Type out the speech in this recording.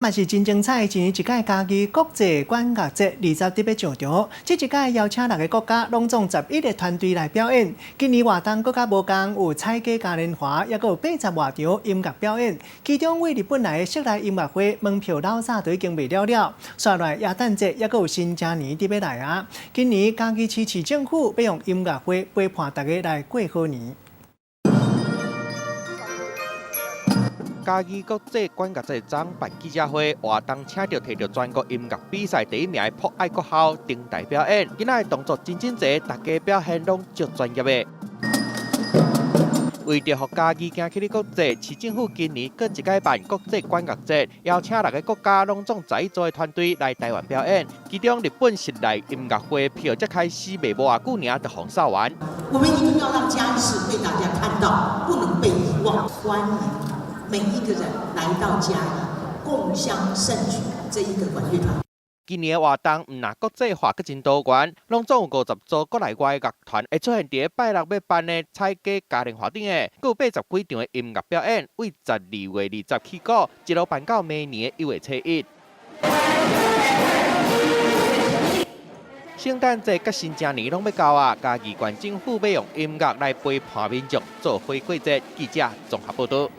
嘛是真精彩，一年一屆嘉義國際管樂節20日欲上場。這一屆邀請六个國家，攏總11個團隊來表演。今年活動閣較無仝，有彩街嘉年華，抑閣有80外場音樂表演。其中為日本來的室內音樂會門票老早就已經賣了了。紲落來耶誕節，抑閣有新正年佇欲來啊！今年嘉義市市政府欲用音樂會陪伴大家來過好年。嘉義國際管樂節昨辦記者會，活動請著提著全國音樂比賽第一名的博愛國校登台表演，囡仔的動作真整齊，大家表現攏足專業的。為著予嘉義行起咧國際，市政府今年閣一擺辦國際管樂節，邀請六个國家攏總11組的團隊來台灣表演。其中日本室內音樂會票才開始賣無偌久爾就予掃完。我們一定要讓嘉義市被大家看到，不能被遺忘。歡迎每一個人來到嘉義，共襄盛舉這一個管樂團。今年的活動毋但國際化，閣真多元，攏總有50組國內外樂團會出現佇拜六欲辦的彩街嘉年華頂的，閣有80幾場的音樂表演，為12月20起鼓，一路辦到明年的1月初1。聖誕節佮新正年攏欲到啊！嘉義縣政府欲用音樂來陪伴民眾做伙過節。記者綜合報導。